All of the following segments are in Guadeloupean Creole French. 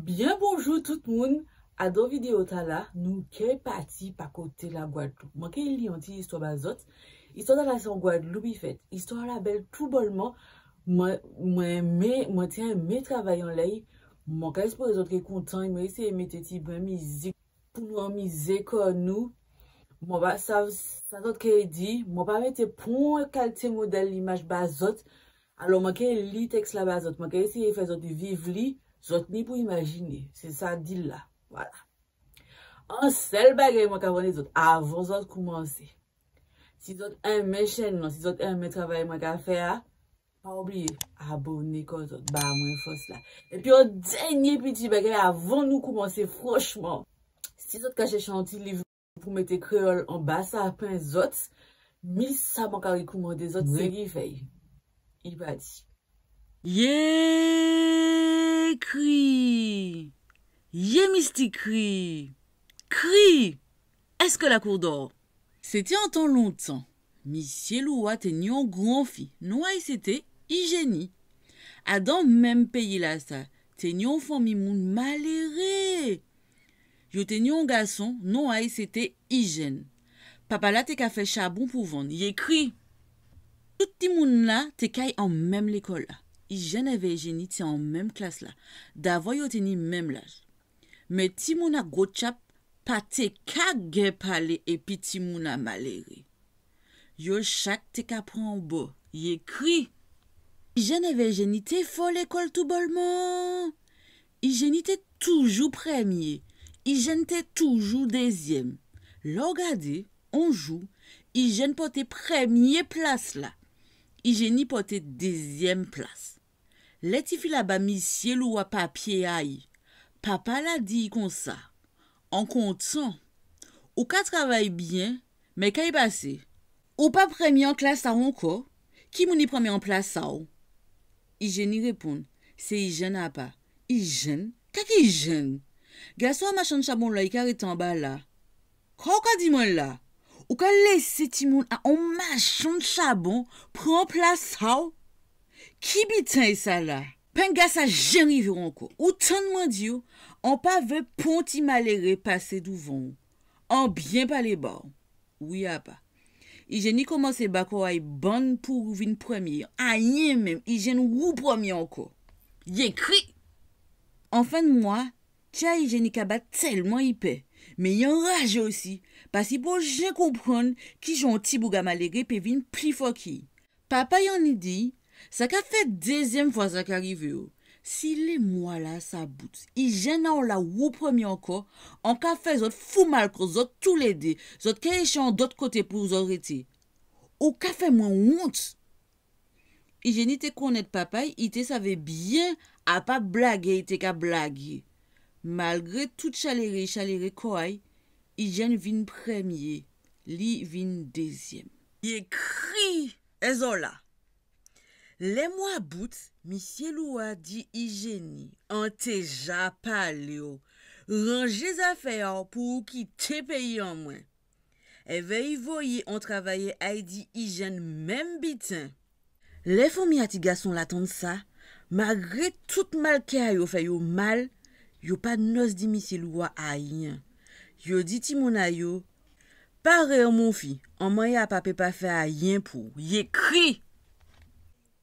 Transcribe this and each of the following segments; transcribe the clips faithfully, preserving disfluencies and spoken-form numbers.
Byen bonjou tout moun. Adan vidéo-tala, nou ké pati pa koté Lagwadloup. Mwen ké li on ti istwa ba zòt. Istwa-tala sé an Gwadloup i fèt. Istwa-la bèl toubòlman. Mwen, mwen enmen, mwen té enmen travay anlè'y. Mwen ka èspéré zòt ké kontan. Mwen éséyé mété tibwen mizik pou nou anmizé kò nou. Mwen pa sav sa zòt ké di. Mwen pa mété pon kalité modèl limaj ba zòt. Alò, mwen ké li tèks-la ba zòt, mwen ké éséyé fè zòt viv li, zòt ni pou imajiné. Sé sa di la. Vwala. On sèl bagay mwen ka mandé zòt, avan zòt koumansé. Si zòt enmen chèn-lan, si zòt enmen travay mwen ka fè a, pa oubliyé, aboné kò zòt, ba mwen fòs-la. Épi on dènyé piti bagay avan nou koumansé, franchman. Si zòt ka chèché on ti liv pou mété kréyòl anba sapen zòt, mi sa mwen ka rékòmandé zòt, wi, sé ki fè'y. I pati. Yé kri! Yé mistik kri! Kri! Èskè la kour dò? Sé té an tan lontan. Misyé Lou-a té ni on gran fi, non a'y sé té Ijéni. Adan menm péyi-lasa, té ni on fanmi moun maléré. Yo té ni on gason, non a'y sé té Ijèn. Papa-la té ka fè chabon pou vann, yé kri. Tout timoun-la té kay an menm lékòl-la. Ijèn èvè Ijéni té an menm klas-la. Davwa yo té ni menm laj. Mé timoun a gwo tjap pa té ka gen palé épi timoun a maléré. Yo chak té ka pran on bò, yé kri. Ijèn èvè Ijéni té fò lékòl toubòlman. Ijéni té toujou prèmyé. Ijèn té toujou dézyèm. Lè ou gadé, on jou, Ijèn pòté prèmyé plas-la. Ijéni pòté dézyèm plas. Lè tifi-la ba misyé Lou-a papyé a'y, papa-la di'y konsa: An kontan, ou ka travay byen, mé ka i pasé? Ou pa prèmyé an klas a'w ankò? Ki moun i prèmyé an plas a'w? Ijéni réponn: Sé Ijèn apa. Ijèn? Ka ki Ijèn? Gason a machann chabon-la, i ka rété anba la. Ka ou ka di mwen la? Ou ka lésé timoun a on machann chabon pran plas a'w? Ki biten sa la? Penga sa jen rivé'w ankò. Ou tann mwen di'w, an pa vé pon ti maléré pasé douvan'w. An byen palé ba'w. Wi apa. Ijéni koumansé ba kò a'y bann pou vin prèmyé. Ayen menm, Ijèn wou prèmyé ankò. Yé kri! An fen d'mwa, tjè a Ijéni ka bat tèlman i pè, mé i anrajé osi, paskè i po jen konprann kijan on ti boug a maléré pé vin pli fò ki i. Papa'y anni di'y, sa ka fè dézyèm fwa sa ka rivé'w. Si lé mwa-lasa bout, Ijèn a'w la wou prèmyé ankò, an ka fè zòt fou mal kò zòt toulédé, zòt ka chèché on dòt koté pou zòt rété. Ou ka fè mwen wont. Ijéni té konnèt papa'y, i té savé byen a pa blagé i té ka blagé. Malgré tout chaléré i chaléré kò a'y, Ijèn vin prèmyé, li vin dézyèm. Yé kri! Èzò la. Lè mwa bout, misyé Lou-a di Ijéni: An té ja palé'w. Ranjé zafè a'w pou ou kité péyi an mwen. Èvè i voyé on travayè ay di Ijèn menm biten. Lè fanmi a ti gason-la tann sa, malgré tout mal kè a yo fè yo mal, yo pa nòs di misyé Lou-a ayen. Yo di timoun a yo: Paré, mon fi, manmay a pa pé pa fè ayen pou'w. Yé kri!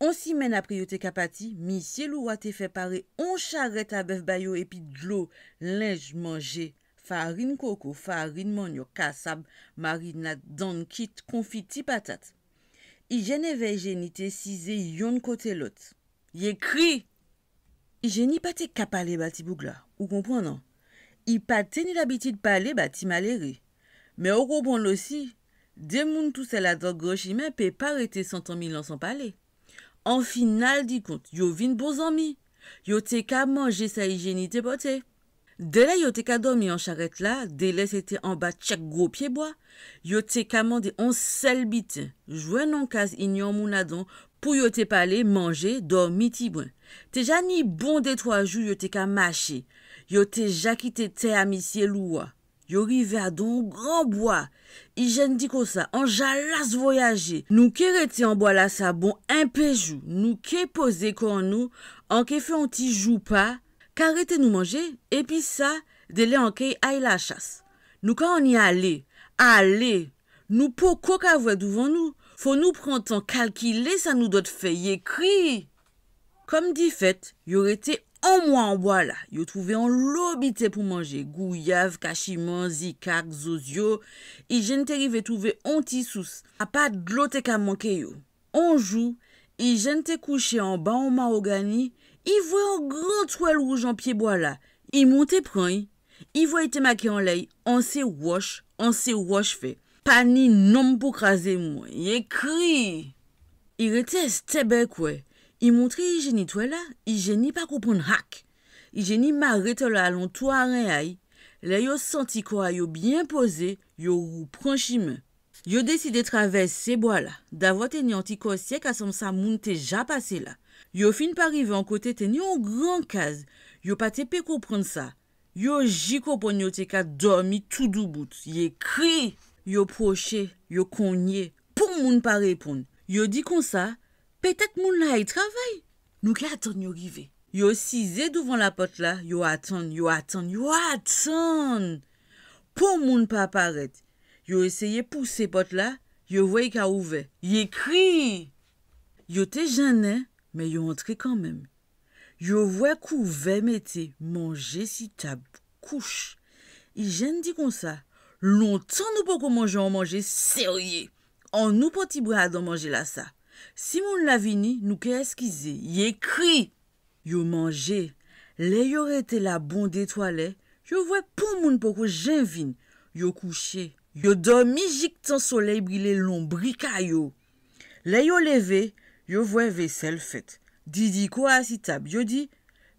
On simenn apré yo té ka pati, misyé Lou-a té fè paré on charèt a bèf ba yo épi dlo, lenj, manjé, farin koko, farin mannyòk, kasab, marinad, dannkit, konfiti patat. Ijèn èvè Ijéni té sizé yonn koté lòt. Yé kri! Ijéni pa té ka palé ba ti boug-la, ou konprann, an? I pa té ni labitid palé ba ti maléré. Mé ou konprann osi, dé moun tousèl adan gran chimen pé pa rété san tan mil an san palé. An final di kont, yo vin bon zanmi. Yo té ka manjé sa Ijéni té pòté. Délè yo té ka dòmi an charèt-la, délè sé té anba tjèk gwo pyébwa. Yo té ka mandé on sèl biten, jwenn on kaz i ni on moun adan pou yo té palé, manjé, dòmi tibwen. Té ja ni bon dé twa jou yo té ka maché. Yo té ja kité tè a misyé Lou-a. Yo rivé adan on gran bwa. Ijèn di konsa: An ja las voyajé. Nou ké rété an bwa-lasa bon enpé jou. Nou ké pozé kò an nou. An ké fè on ti joupa. ka rété nou manjé, épi sa, délè an ké ay lachas. Nou ka anni alé, alé. Nou poko ka vwè douvan nou. Fo nou pran tan kalkilé sa nou dwèt fè, yé kri. Kòm difèt, yo rété on mwa an bwa-la. Yo twouvé onlo biten pou manjé, gouyav, kachiman, zikak, zozyo. Ijèn té rivé twouvé on ti sous. Apa dlo té ka manké yo. On jou, Ijèn té kouché anba on mawogani, i vwè on gran twèl wouj an pyé bwa-la. I monté pran'y. I vwè i té maké anlè'y, an sé wòch, an sé wòch fè. Pa ni nonm pou krazé mwen, yé kri. I rété èstè bèkwè. I montré Ijèni twèl-la, Ijèni pa konprann hak. Ijèni maré twèl-la alantou arenn a'y. Lè yo santi kò a yo byen pozé, yo woupran chimen. Yo désidé travèsé bwa-la. Davwa té ni on ti kòsyè ka sanm sa moun té ja pasé la. Yo fin pa rivé on koté té ni on gran kaz. Yo pa té pé konprann sa. Yo ji konprann yo té ka dòmi tou doubout. Yé kri. Yo pwoché, yo kongné. Pon moun pa réponn. Yo di konsa, pétèt moun-la ay travay. Nou ké atann yo rivé. Yo sizé douvan lapòt-la, yo atann, yo atann, yo atann. Pon moun pa parèt. Yo éséyé pousé pòt-la, yo vwè i ka ouvè. Yé kri. Yo té jennen, mé yo antré kanmenm. Yo vwè kouvè mété, manjé si tab, kouch. Ijèn di konsa, lontan nou poko manjé on manjé sèryé. Annou pran ti bren adan manjé-lasa. Si moun-la vini, nou ké èskizé, yé kri. Yo manjé. Lè yo rété la bon dé twa lè, yo vwè pon moun poko jen vin. Yo kouché. Yo dòmi jiktan solèy brilé lonbrik a yo. Lè yo lévé, yo vwè vésèl fèt. Didiko asi tab, yo di,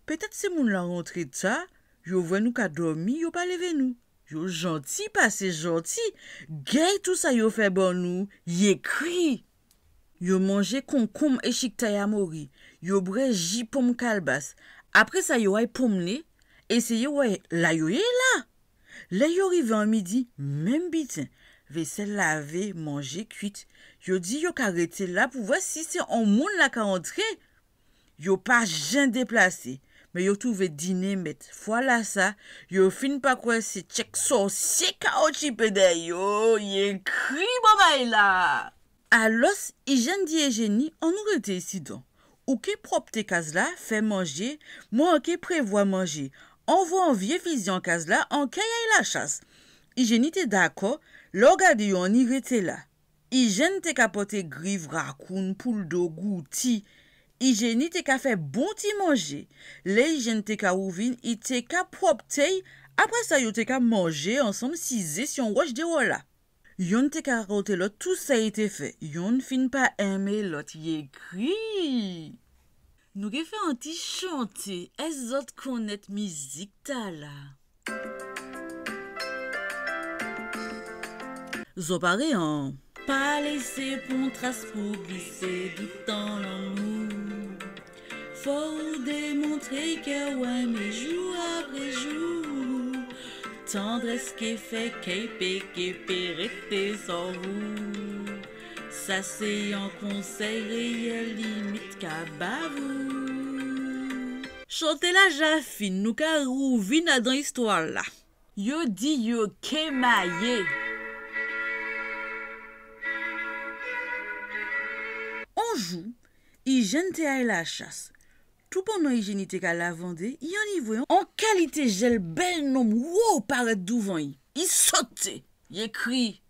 pétèt sé moun-la rantré ta, yo vwè nou ka dòmi, yo pa lévé nou. Yo janti pasé janti, gay tou sa yo fè ban nou, yé kri. Yo manjé konkonm é chiktay a mori, yo bwè ji ponm kalbas. Apré sa yo ay pwonmné, éséyé wè la yo yé la. Lè yo rivé an midi, menm biten, vésèl lavé, manjé kuit. Yo di yo ka rété la pou vwè si sé on moun-la ka antré. Yo pa jen déplasé, mé yo twouvé diné mèt. Fwa-lasa, yo fin pa kwè sé tjèk sòsyé ka otjipé dè yo, yé kri bò bagay-la. Alòs, Ijèn di Ijèni, annou rété isidan. Ou ké pwòpté kaz-la, fè manjé, mwen an ké prévwa manjé. Anvwé on vyé fizi an kaz-la, an ké ay lachas. Ijèni té dakò, lè ou gadé yo anni rété la. Ijèn té ka pòté griv, rakoun, pouldo, gouti. Ijèni té ka fè bon ti manjé. Lè Ijèn té ka wouvin, i té ka pwòpté'y. Apré sa, yo té ka manjé ansanm sizé si on wòch déwò-la. Yonn té ka rakonté lòt tou sa i té fè. Yonn fin pa enmé lòt, yé kri. Nou ké fè on ti chanté. Ès zòt konnèt mizik-tala? Zò paré, an? Pa lésé pon tras pou glisé doutan lanmou. Fò ou démontré kè ou enmé jou apré jou. Tandrès ké fè kè i pé ké pé rété san vou. Sa sé on konsèy réyèl, limit ka ba vou. Chanté-la ja fin, nou ka wouvin adan istwa-la. Yo di yo ké mayé. On jou, Ijèn té ay lachas. Toupandan Ijèni té ka lavandé, i anni vwè on kalité jèl bèl nonm wo parèt douvan'y. I soté, yé kri.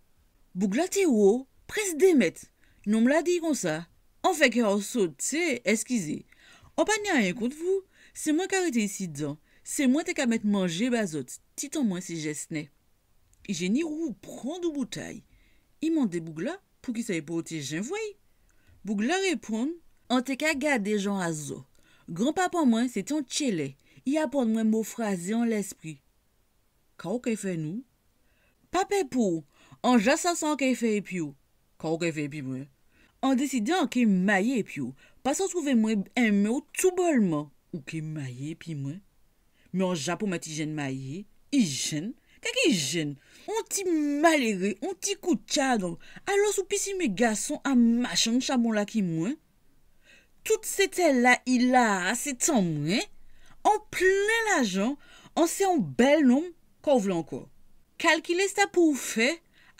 Boug-la té wo, prèsk dé mèt. Nonm-la di'y konsa, an fè kè an soté, èskizé. An pa ni ayen kont vou, sé mwen ka rété isidan. Sé mwen té ka mèt manjé ba zòt, titan mwen sé Jèsnè. Ijèni woupran doubout a'y. I mandé boug-la poukisa i pòté jen vwè'y. Boug-la réponn, an té ka gadé jan a zò. Granpapa mwen sé té on tjélè. I aprann mwen mo frazé an lèspri. Ka ou ké fè nou? Pa pè pou'w, an ja sa sa an ké fè épi'w. Ka ou ké fè épi mwen? An désidé an ké mayé épi'w, paskè ou twouvé mwen enmé'w toubòlman, ou ké mayé épi mwen. Mé an ja pwomèt Ijèn mayé. Ijèn? Kèk Ijèn? On ti maléré, on ti koutja donk. Alòs ou plis enmé gason a machann chabon-la ki mwen? Tout sé tè-la i la a, sé tan mwen. An plen lajan, an sé on bèl nonm, ka ou vlé ankò ? Kalkilé sa pou'w fè,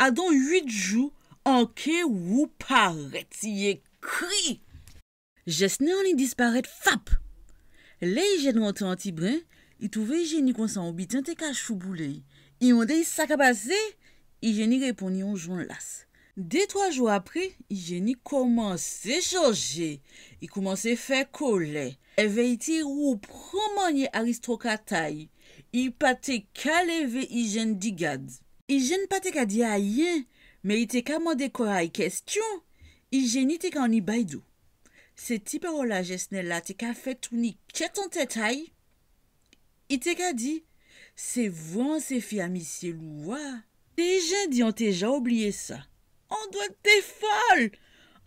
adan uit jou, an ké ou parèt, yé kri ! Jesnè anni disparèt, fap ! Lè Ijèn rantré an ti bren, i twouvé Ijéni konsa on biten té ka chouboulé. I mandé'y sa ka pasé, Ijéni réponn i on jan las. Dé twa jou apré, Ijéni koumansé chanjé. I koumansé fè kolè. Èvè i té rèpran mannyè aristokrat a'y. I pa té ka lévé Ijèn di gad. Ijèn pa té ka di ayen, mé i té ka mandé kò a'y kèstion. Ijéni té ka anni bay do. Sé ti pawòl-la Jesnè la té ka fè tounen kèt an tèt a'y. I té ka di, sé vwè an sé fi a misyé Lwa. Sé Ijèn di an té ja oubliyé sa. An dwèt té fòl !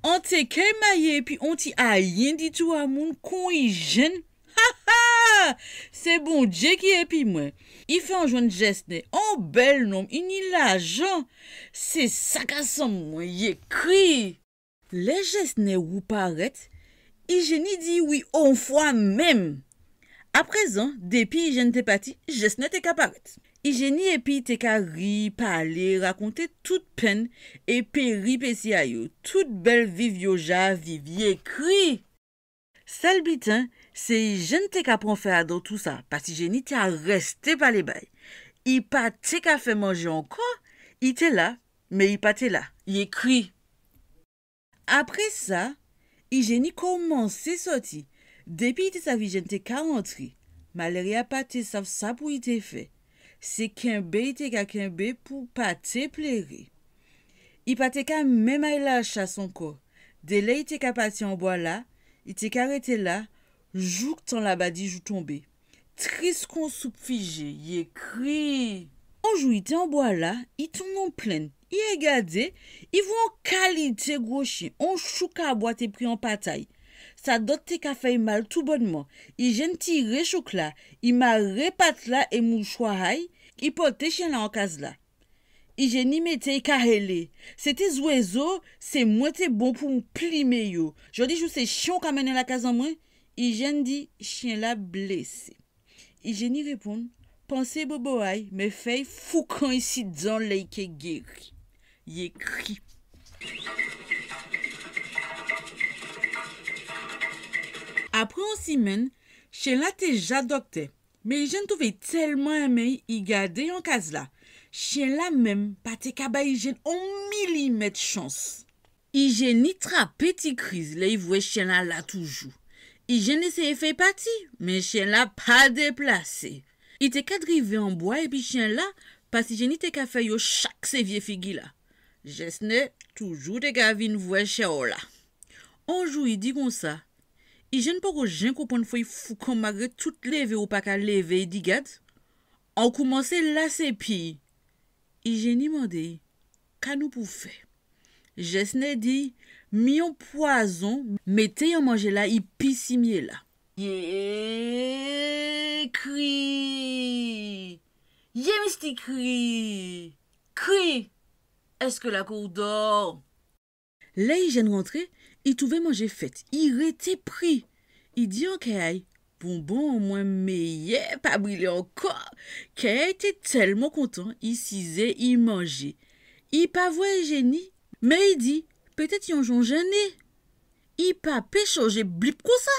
An té ké mayé épi on ti ayen ditou a moun kon Ijèn. Ha, ha ! Sé Bondyé ki épi mwen. I fè an jwenn Jesnè, on bèl nonm, i ni lajan. Sé sa ka sanm mwen, yé kri ! Lè Jesnè wouparèt, Ijéni di wi on fwa menm. Aprézan, dépi Ijèn té pati, Jesnè té ka parèt. Ijéni épi'y té ka ri, palé, rakonté tout penn é péripési a yo, tout bèl viv yo ja viv, yé kri ! Sèl biten, sé Ijèn té ka pran fè adan tousa, pas Ijéni té arèsté palé ba'y. I pa té ka fè manjé ankò, i té la, mé i pa té la, yé kri ! Apré sa, Ijéni koumansé sòti. Dépi i té sav Ijèn té ka rantré, maléré-a pa té sav sa pou i té fè. Sé kenbé i té ka kenbé pou pa té pléré. I pa té ka menm ay lachas ankò. Délè i té ka pati an bwa-la, i té ka rété la, jouk tan labadi jou tonbé. Tris kon soup fijé, yé kri ! On jou i té an bwa-la, i tann on plenn. I gadé, i vwè on kalité gwo chyen, on chouk a bwa té pri an pat a'y. Sa dòt té ka fè'y mal toubònman. Ijèn tiré chouk-la, i maré pat-la é mouchwa a'y, i pòté chyen-la an kaz-la. Ijéni mété'y ka hélé. Sé té zwézo, sé mwen té bon pou m plimé yo. Jòdijou sé chyen ou ka mennen lakaz an mwen ? Ijèn di chyen-la blésé. Ijéni réponn, pansé bobo a'y, mé fè'y foukan isi dan lè i ké géri. Yé kri ! Apré on simenn, chyen-la té ja dòktè. Mé Ijèn twouvé'y tèlman enmen'y, i gadé'y an kaz-la. Chyen-la menm pa té ka ba Ijèn on milimèt chans. Ijéni trapé ti kriz lè i vwè chyen-la la toujou. Ijèn éséyé fè'y pati, mé chyen-la pa déplasé. I té ka drivé an bwa épi chyen-la, pas Ijéni té ka fè yo chak sé vyé figi-la. Jesnè toujou té ka vin vwè chè'w la. On jou i di konsa, Ijèn poko jen konprann fwa i foukan malgré tout lévé ou pa ka lévé'y di gad. An koumansé lasé pi'y. Ijéni mandé'y, ka nou pou fè ? Jesnè di, mi on pwazon, mété'y an manjé-la i pi simyé la. Yé kri ! Yé misti kri ! Kri ! Èskè lakou ou dò ? Lè Ijèn rantré, i twouvé manjé fèt, i rété pri. I di an kè a'y, bonbon an mwen méyè, pa brilé ankò. Kè a'y té tèlman kontan, i sizé, i manjé. I pa vwè Ijéni, mé i di, pétèt i on jan jenné. I pa pé chonjé blip konsa.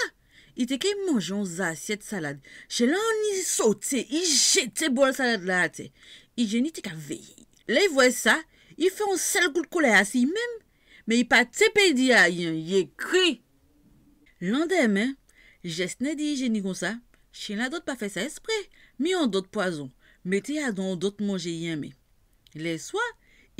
I té ké manjé on zasyèt salad. Chyen-la anni soté, i jété bòl salad-la atè. Ijéni té ka véyé'y. Lè i vwè sa, i fè on sèl kout kolè asi'y menm, mé i pa té pé di ayen, yé kri ! Landèmen, Jesnè di Ijéni konsa, chyen-la dwèt pa fè sa èsprè, mi on dòt pwazon, mété'y adan on dòt manjé i enmen. Lèswa,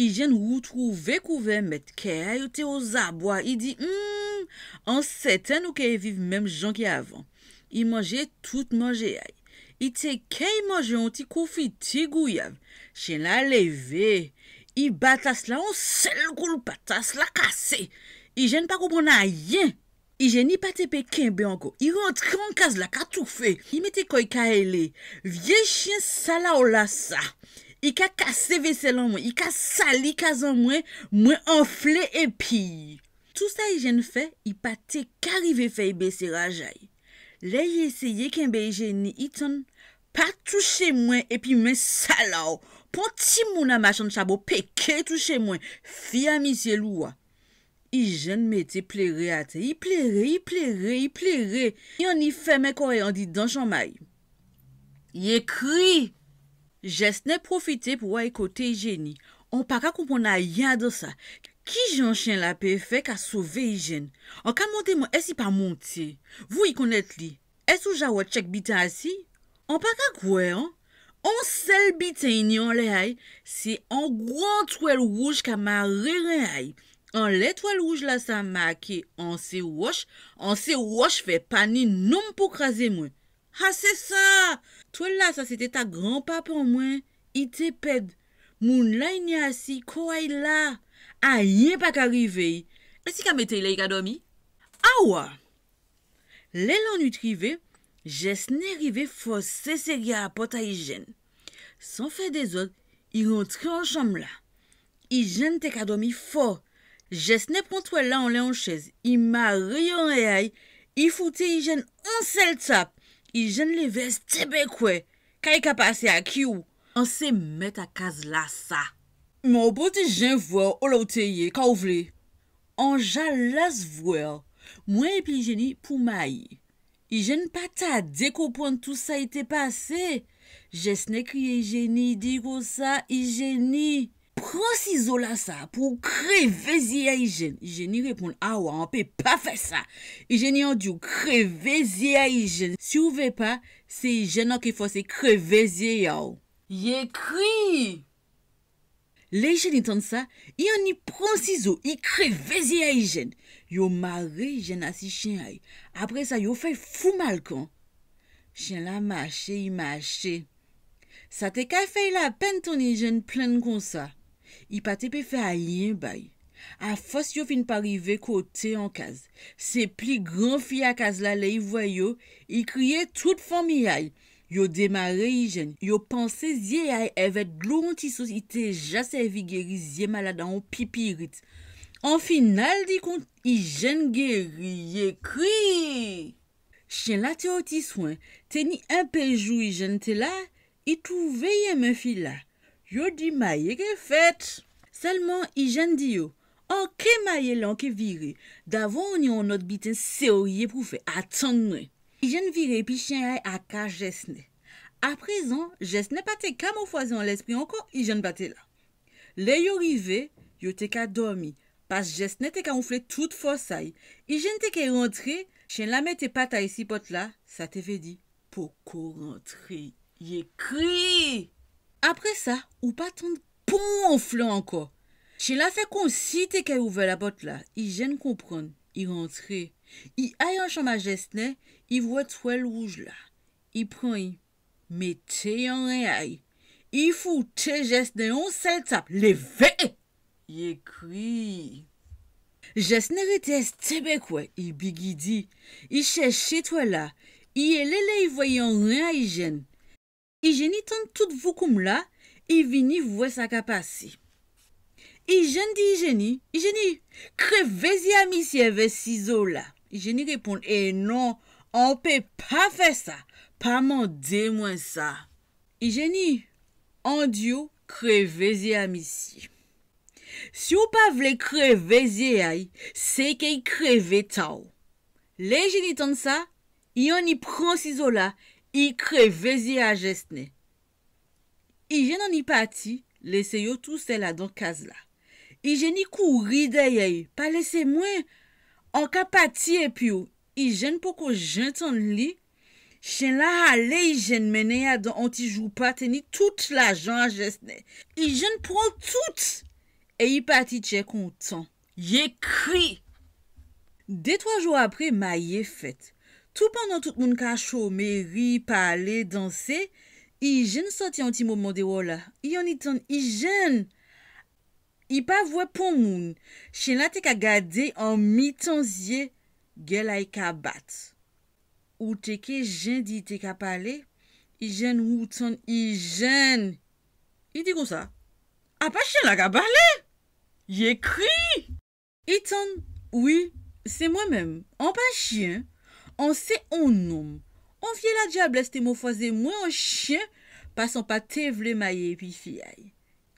Ijèn woutwouvé kouvè mèt, kè a'y té ozabwa, i di, hum, an sèten nou ké viv menm jan kè avan. I manjé tout manjé a'y. I té kay manjé on ti konfiti gouyav. Chyen-la lévé. I ba tas-la on sèl koulpa, tas-la kasé. Ijèn pa konprann ayen. Ijéni pa té pé kenbé ankò. I rantré an kaz-la ka toufé. I mété kò'y ka hélé. Vyé chyen sal a ou la sa. I ka kasé vésèl an mwen. I ka sali kaz an mwen. Mwen anflé épi. Tousa Ijèn fè, i pa té ka rivé fè'y bésé raj a'y. Lè i éséyé kenbé Ijéni, i tann: "Pa touché mwen épi men sal a'w. Pon timoun a machann chabon péké touché mwen, fi a misyé lou a." Ijèn mété pléré atè. I pléré, i pléré, i pléré. I anni fèmen kò'y andidan chanm a'y. Yé kri! Jèsnè pwofité pou ay koté Ijéni. An pa ka konprann ayen adan sa. Kijan chyen-la pé fè ka sové Ijèn? An ka mandé mwen, ès i pa monté? Vou i konnèt li. Ès ou ja wè tjèk biten asi? An pa ka kwè, an. On sèl biten i ni anlè a'y, sé on gwo twèl wouj ka maré ren a'y. Anlè twèl wouj-lasa maké: "An sé wòch, an sé wòch, fè pa ni nonm pou krazé mwen." A sé sa! Twèl-lasa sé té ta granpapa mwen, i té pèd. Moun-la i ni asi, kò a'y la. Ayen pa ka rivé'y. Ès i ka mété'y lè i ka dòmi? Awa! Lè lannuit rivé, Jèsnè rivé fòsé séré a pòt a Ijèn. San fè dézòd, i rantré an chanm-la. Ijèn té ka dòmi fò. Jèsnè pran twèl-la anlè on chèz, i maré'y anlè a'y, i fouté Ijèn on sèl tap. Ijèn lévé èstébékwé. Ka i ka pasé a ki'w? An sé mèt a kaz-lasa. Mé on bon ti jen vwè, o la ou té yé, ka ou vlé? An ja las vwè, mwen épi Ijéni pou mayé. Ijèn pa tadé konprann tou sa i té pasé. Jèsnè kriyé Ijéni, i di konsa: "Ijéni, pran sizo-lasa pou'w krévé zyé a Ijèn." Ijéni réponn: "Awa, an pé pa fè sa." Ijéni an di'w: "Krévé zyé a Ijèn. Si ou vé pa, sé Ijèn an ké fòsé krévé zyé a'w." Yé kri! Lè Ijèn i tann sa, i anni pran sizo, i krévé zyé a Ijèn. Yo maré Ijèn asi chyen a'y. Apré sa, yo fè'y fou malkan. Chyen-la maché, i maché. Sa té ka fè'y lapenn tann Ijèn plenn konsa. I pa té pé fè ayen ba'y. Afòs yo fin pa rivé koté on kaz. Sé pli gran fi a kaz-la, lè i vwè yo, i kriyé tout fanmi a'y. Yo démaré Ijèn, yo pansé zyé a'y èvè dlo on ti sous i té ja sèvi géri zyé malad a on pipirit. An final di kont, Ijèn géri, yé kri! Chyen-la té o ti swen, té ni enpé jou Ijèn té la, i touvé i enmen fi-la. Yo di mayé ké fèt. Sèlman Ijèn di yo: "An ké mayé lè an ké viré. Davwa an ni on lòt biten séryé pou fè, atann mwen." Ijèn viré épi chyen a'y a kaz Jèsnè. Aprézan, Jèsnè pa té ka mofwazé an lèspri ankò, Ijèn pa té la. Lè yo rivé, yo té ka dòmi, pas Jèsnè té ka wonflé tout fòs a'y. Ijèn té ké rantré, chyen-la mété pat a'y si pòt-la, sa té vé di poko rantré. Yé kri! Apré sa, ou pa tann pon wonflé ankò. Chyen-la fè konsi i té kay ouvè lapòt-la. Ijèn konprann, i rantré. I ay an chanm a Jèsnè, i vwè twèl wouj-la. I pran'y, mété'y an ren a'y. I fouté Jèsnè on sèl tap, lévé! Yé kri! Jèsnè rété èstébékwé, i bigidi, i chèché twèl-la, i yélé lè i vwè i an ren a Ijèn. Ijèn i tann tout voukoum-la, i vini vwè sa ka pasé. Ijèn di Ijéni: "Ijéni, krévé zyé a misyé èvè sizo-la." Ijéni réponn: "É non, an pé pa fè sa, pa mandé mwen sa." Ijéni, an di'w krévé zyé a misyé. Si ou pa vlé krévé zyé a'y, sé ké i krévé ta'w. Lè Ijéni tann sa, i anni pran sizo-la, i krévé zyé a Jèsnè. Ijèn anni pati, lésé yo tousèl adan kaz-la. Ijéni kouri dèyè'y: "Pa lésé mwen, an ka pati épi'w." Ijèn poko jen tann li, chyen-la alé, Ijèn mennen'y adan on ti joupa té ni tout lajan a Jèsnè. Ijèn pran tout, é i pati tjè kontan. Yé kri! Dé twa jou apré, mayé fèt. Toupandan tout moun ka chomé, ri, palé, dansé, Ijèn sòti on ti moman déwò-la. I anni tann Ijèn. I pa vwè pon moun. Chyen-la té ka gadé'y an mitan zyé, gèl a'y ka bat. Ou té ké jen di i té ka palé. Ijèn, ou tann Ijèn. I di konsa: "A pa chyen-la ka palé? Yé kri!" I tann: "Wi, sé mwen menm. An pa chyen. an sé on nonm. On vié ladjablès té mofwazé mwen an chien, pas an pa té vlé mayé épi fi a'y.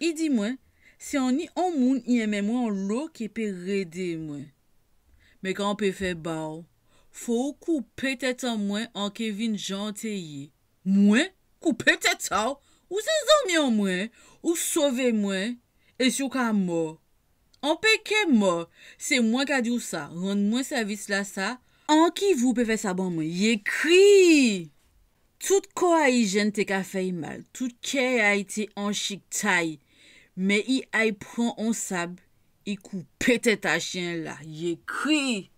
I di mwen, sé anni on moun i enmen mwen anlo ki pé rédé mwen. Mé ka an pé fè ba'w, fò ou koupé tèt an mwen an ké vin jan an té yé. Mwen? Koupé tèt a'w? Ou sé zanmi an mwen, ou sové mwen, é si ou ka mò. An pé ké mò, sé mwen ka di'w sa, rann mwen sèvis-lasa, an ki vi ou pé fè sa ban mwen, yé kri! Tout kò a Ijèn té ka fè'y mal, tout kè a'y té an chiktay, mé i ay pran on sab, i koupé tèt a chien-la, yé kri!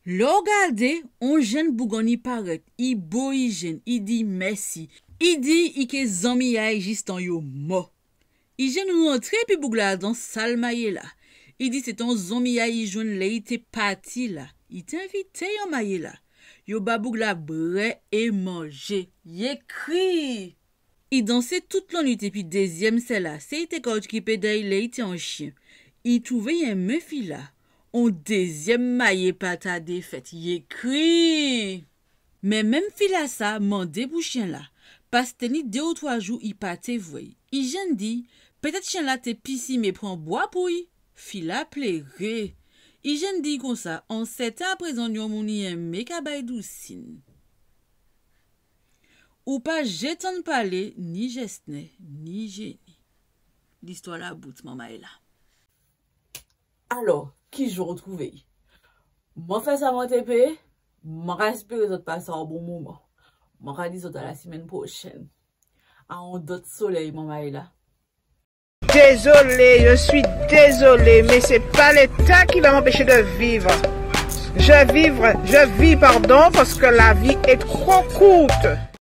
Lè ou gadé, on jenn boug anni parèt, i bo Ijèn, i di mèsi, i di i ké zanmi a'y jistan yo mò. Ijèn rantré épi boug-la adan sal mayé-la. I di sé té on zanmi a'y i jwenn lè i té pati la. I té envité'y an mayé-la. Yo ba boug-la bwè é manjé. Yé kri! I dansé tout lannuit épi dézyèm sè-la, sé i té ka okipé dè'y lè i té an chien. I touvé i enmen fi-la. On dézyèm mayé pa tadé fèt, yé kri! Mé menm fi-lasa mandé pou chien-la, pas té ni dé ou twa jou i pa té vwè'y. Ijèn di, pétèt chien-la té pisimé pran bwa pou'y. Fi-la pléré. Ijèn di'y konsa, an sèten aprézan on moun i enmé ka bay dousin. Ou pa jé tann palé ni Jesnè, ni Jéni. Listwa-la bout, manmay-la. Alò, ki jan ou touvé'y? Mwen fè sa mwen té pé, mwen ka èspéré zòt pasé on bon moman. Mwen ka di zòt a la simenn pwochèn. A on dòt solèy, manmay-la. Désolé, je suis désolé, mais c'est pas l'État qui va m'empêcher de vivre. Je vivre, je vis, pardon, parce que la vie est trop courte.